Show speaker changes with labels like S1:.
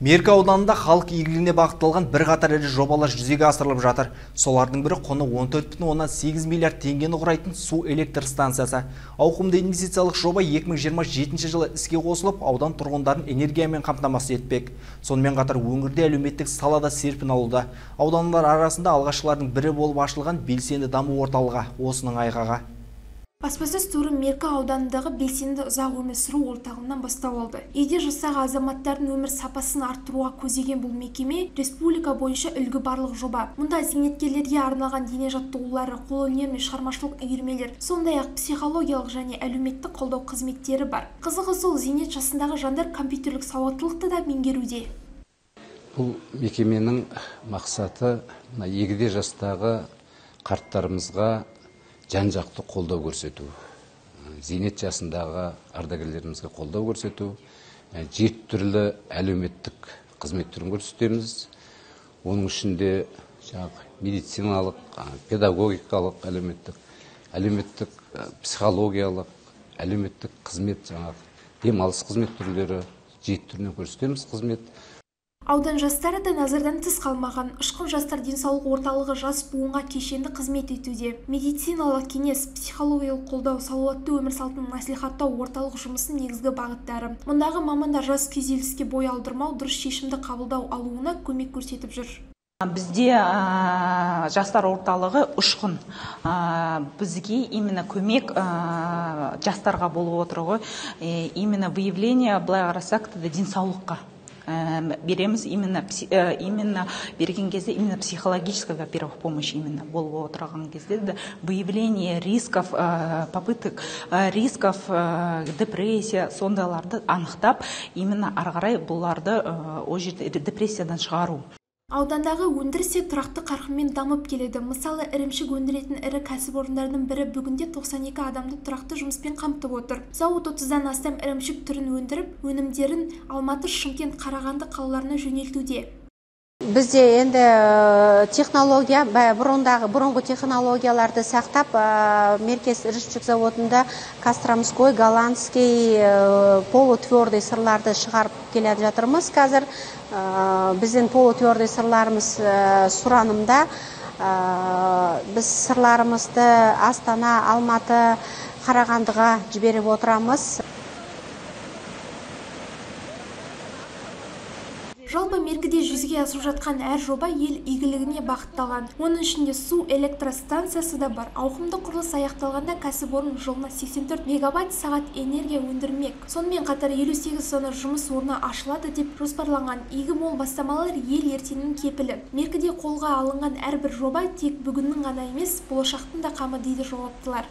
S1: Меркі ауданында халық игілігіне бағытталған бірқатар ірі жобалар жүзеге асырылып жатыр. Солардың бірі құны 14,8 миллиард теңгені құрайтын су электр станциясы. Ауқымды инвестициялық жоба 2027 жылы іске қосылып, аудан тұрғындарын энергиямен қамтамасыз етпек. Сонымен қатар өңірде әлеуметтік салада серпін алуда. Аудандар арасында алғашқылардың бірі болып ашылған белсенді даму орталығы осының айғағы.
S2: Баспасөз туры Меркі ауданындағы белсенді ұзақ өмір сүру орталығынан бастау алды. Егде жастағы азаматтардың өмір сапасын арттыруға көздеген бұл мекеме республика бойынша үлгі барлық жоба. Мұнда зейнеткерлерге арналған дене жаттығулары, қолөнер мен шығармашылық үйірмелер, сондай-ақ психологиялық және әлеуметтік қолдау қызметтері бар. Қызығы сол, зейнет жасындағы жандар компьютерлік сауаттылықты да меңгеруде.
S3: Бұл мекеменің мақсаты мына егде жастағы қарттарымызға жан-жақты қолдау көрсету, зейнет жасындағы ардагерлерімізге қолдау көрсету, жеті түрлі әлеуметтік қызмет түрін көрсетеміз. Оның ішінде жаңағы медициналық, педагогикалық, әлеуметтік, психологиялық, әлеуметтік қызмет, жаңағы демалыс қызмет түрлері, жеті түрінен көрсетеміз қызмет.
S2: Аудан жастары да назардан тыс қалмаған. Ұшқын жастар денсаулық орталығы жас буынға кешенді қызмет етуде. Медициналық кеңес, психологиялық қолдау, салауатты өмір салтын насихаттау орталық жұмысының негізгі бағыттары. Мұндағы мамандар жас күйзеліске бой алдырмау, дұрыс шешімді қабылдау алуына көмек көрсетіп жүр.
S4: Бізде жастар орталығы Ұшқын. Бізге именно көмек жастарға болып отыр ғой. Именно выявление, былай қарасақ, денсаулыққа береміз, именно берген кезде именно психологическая, во-первых, помощь именно болып отырған кезде выявление рисков, попыток рисков, депрессия, сондайларды анықтап, именно ары қарай бұларды ол жерде депрессиядан шығару.
S2: Аудандағы өндіріс те тұрақты қарқынмен дамып келеді. Мысалы, ірімшік өндіретін ірі кәсіпорындардың бірі бүгінде 92 адамды тұрақты жұмыспен қамтып отыр. Зауыт 30-дан астам ірімшік түрін өндіріп, өнімдерін Алматы, Шымкент, Қарағанды қалаларына жөнелтуде.
S5: Бізде енді технология, бұрынғы технологияларды сақтап, Меркі ірімшік заводында костромской, голландский, полутвердый сырларды шығарып келе жатырмыз қазір. Біздің полутвердый сырларымыз сұранымда. Біз сырларымызды Астана, Алматы, Қарағандыға жіберіп отырамыз.
S2: Жалпы Меркіде жүзеге асып жатқан әр жоба ел игілігіне бағытталған. Оның ішінде су электростанциясы да бар. Ауқымды құрылыс аяқталғанда кәсіпорын жылына 84 мегаватт сағат энергия өндірмек. Сонымен қатар 58 жаңа жұмыс орны ашылады деп жоспарланған. Игі мол бастамалар ел ертеңінің кепілі. Меркіде қолға алынған әрбір жоба тек бүгіннің ғана емес, болашақтың да қамы дейді жауаптылар.